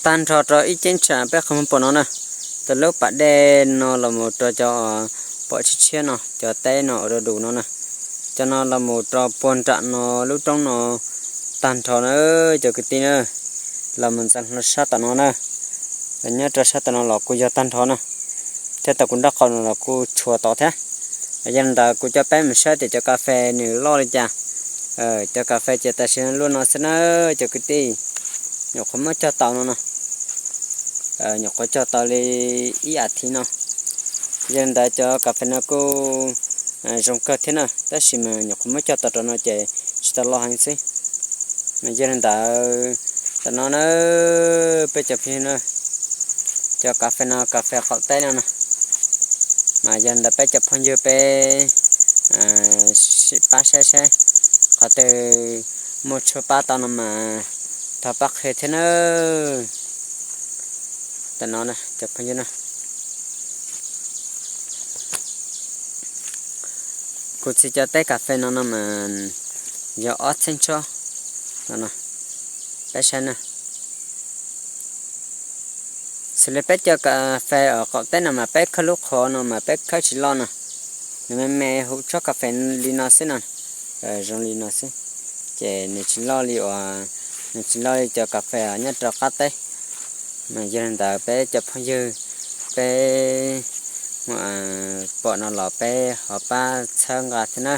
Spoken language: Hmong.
Tag nrho rau ib ceeb tsam peb qhov muag pom no na, tau lub pas dej no los mus rau cov pom tshiab tshiab no, cov teb no ua rau dus no na, cov no los mus rau puag nram no lub roob no tag nrho na, cov kwv tij na, los mus ntxeev hlo sab tom no na, los nyob rau sab tom no los kuj yog tag nrho na, thiab tau kuv nraub qaum no los kuj tshuav tod thiab. Yog li ntawd kuv coj peb mus saib tias cov kas fes nws loj li cas. Cov kas fes ces tam sim no luaj no xwb na, cov kwv tij, nyuam qhuav muab cog tau no no, nyuam qhuav cog tau li ib as thiv no. Yog li ntawd cov kas fes no kuj zoo kawg thiab na, tab sis mas nyuam qhuav muab cog tau rau no ces tsis tau loj heev xwb. Yog li ntawd, tam no na, peb cov phooj ywg na, cov kas fes no kas fes qaum teb no no, mas yog li ntawd peb cov phooj ywg peb sim pab saib saib qhov twg muaj tshuaj pab tau no mas thov pab qhia thiab na. Tam no cov phooj ywg na, kuv txiv cov teb kas fes no no mas yog ob txheeb tsob no no, peb saib na. Xws li peb cov kas fes uas qaum teb no mas peb khawb lub qhov no mas peb khawb tsis loj no, nws me me hu tsob kas fes li no xwb no, zoo li no xwb, ces nws tsis loj li uas, nws tsis loj li cov kas fes nyob rau qab teb. Mas yog li ntawd peb cov phooj ywg, peb pom no los peb ho pab txhawb nqa thiab na.